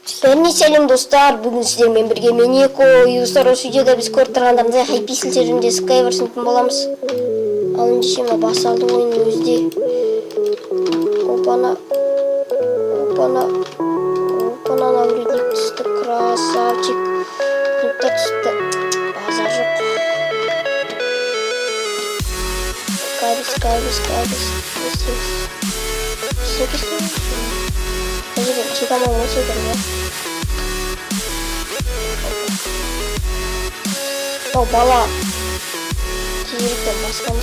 Бәріне сәлем, достар! Бүгін сіздермен бірге мен, Еко. И, достар, осы видеода біз көріп тұрғандарыңыздай Хайпиксель серверінде Skywars ойнайтын боламыз. Ал ендеше мына басталды ойынның өзі де. Опана, опана, опана, нагрудник түсті, красавчик. Клипта түсті. Базар жоқ. Кабис, кабис, кабис. Не істейміз? Не істейміз? Мына жерден чека алмай екен, иә? Мынау бала тезіректен басқан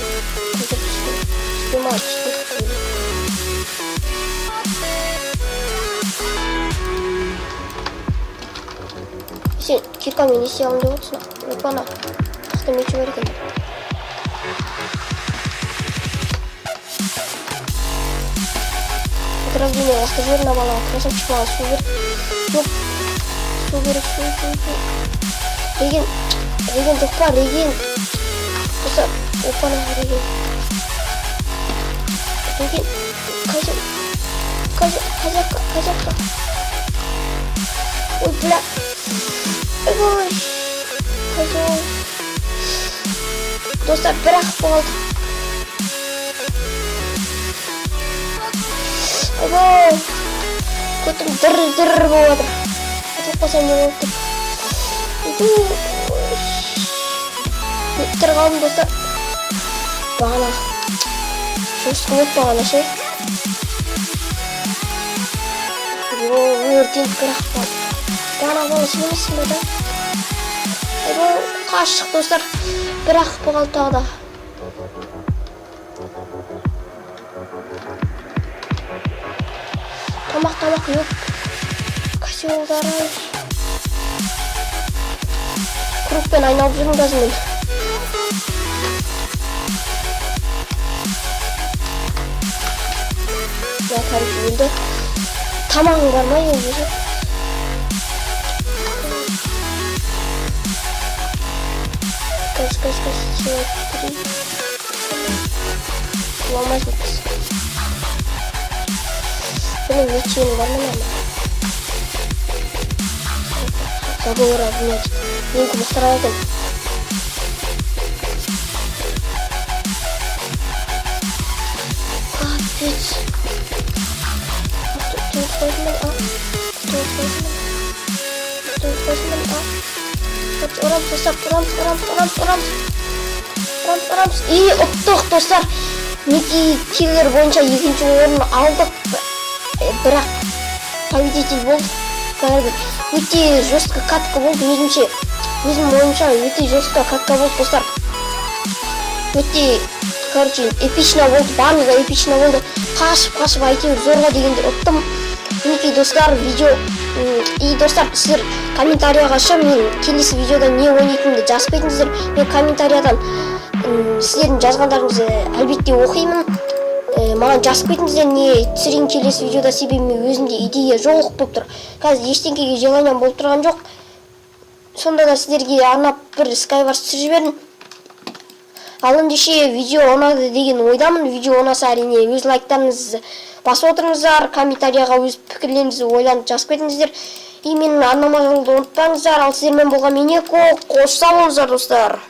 көтеріп түспей, түспей ма, түспей. Сен киркамен не істей аламын деп отырсың? Опана, мықты мечі бар екен. Возрождение лақтырып жібер мына балаға. Красавчик, маған су бер. Жоқ, су керек, су, су, су. Реген, реген жоқ па, реген? Достар, опана, реген, реген. Қай, қай, қай жаққа, қай жаққа? Ой, бля, ойбой, козел. Достар, бір ақ болды. Ойбой, көтім дір дір болып жатыр. Ұтылып қалсам не болады деп. Ойбой, тірі қалдым, достар. Бағана жестко болды, бағана ше. Өртеніп бір ақ қалды. Бағана бала сен емессің ба, да? Ойбой, қаштық, достар. Бір ақ қалды тағы да. Тамақ, тамақ, жоқ. Козелдар ай. Кругпен айналып жүрмін қазір мен. Мына, короче, өлді. Тамағың бар ма енді ше? Қазір, қазір, қазір, три. Құламайсың біз. Бұның лечение бар ма, нормально? Заговор огня дейді. Менікі мықтырақ екен. Капец. Тоғыз қойдым мен, а? Тоғыз қойдым мен. Тоғыз қойдым мен, а? Ұрамыз, достар, ұрамыз, ұрамыз, ұрамыз, ұрамыз. Ұрамыз, ұрамыз. И ұттық, достар. Мінекей, киллер бойынша екінші орын алдық. Бірақ победитель болдық. Бәрібір өте жестко катка болды өзімше. Өзім ойымша, өте жестко катка болды, достар. Өте, короче, эпично болды, барлығы эпично болды. Қашып, қашып, әйтеуір зорға дегенде ұттым. Мінекей, достар, видео. И, достар, сіздер комментарияға шы мен келесі видеода не ойнайтынымды жазып кетіңіздер. Мен комментариядан сіздердің жазғандарыңызды әлбетте оқимын. Маған жазып кетіңіздер, не түсірейін келесі видеода, себебі мен өзімде идея жоқ болып тұр. Қазір ештеңкеге желаниям болып тұрған жоқ. Сонда да сіздерге арнап бір Skywars түсіріп жібердім. Ал ендеше видео ұнады деген ойдамын. Видео ұнаса, әрине, өз лайктарыңызды басып отырыңыздар, комментарияға өз пікірлеріңізді ойланып жазып кетіңіздер. И менің арнама жазылуды ұмытпаңыздар. Ал сіздермен болған мен, Еко. Қош сау болыңыздар, достар.